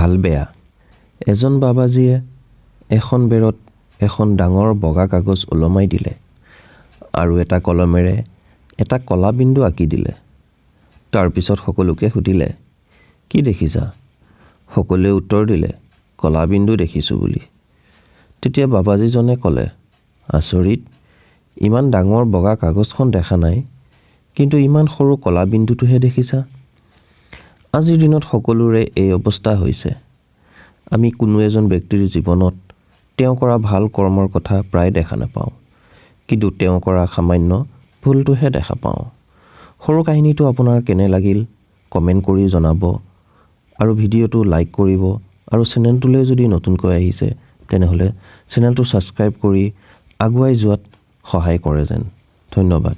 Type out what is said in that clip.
ভাল-বেয়া। এজন বাবাজীয়ে এখন বেৰত এখন ডাঙৰ বগা কাগজ ওলমাই দিলে আৰু এটা কলমেৰে এটা ক'লা বিন্দু আঁকি দিলে। তাৰ পিছত সকলোকে সুধিলে, কি দেখিছা? সকলোৱে উত্তৰ দিলে, ক'লা বিন্দু দেখিছোঁ বুলি। তেতিয়া বাবাজীজনে ক'লে, আচৰিত, ইমান ডাঙৰ বগা কাগজখন দেখা নাই, কিন্তু ইমান সৰু ক'লা বিন্দুটোহে দেখিছা। আজিৰ দিনত সকলোৰে এই অৱস্থা হৈছে। আমি কোনো এজন ব্যক্তিৰ জীৱনত তেওঁ কৰা ভাল কৰ্মৰ কথা প্ৰায় দেখা নাপাওঁ, কিন্তু তেওঁ কৰা সামান্য ভুলটোহে দেখা পাওঁ। সৰু কাহিনীটো আপোনাৰ কেনে লাগিল কমেণ্ট কৰি জনাব আৰু ভিডিঅ'টো লাইক কৰিব আৰু চেনেলটোলৈ যদি নতুনকৈ আহিছে তেনেহ'লে চেনেলটো ছাবস্ক্ৰাইব কৰি আগুৱাই যোৱাত সহায় কৰে যেন। ধন্যবাদ।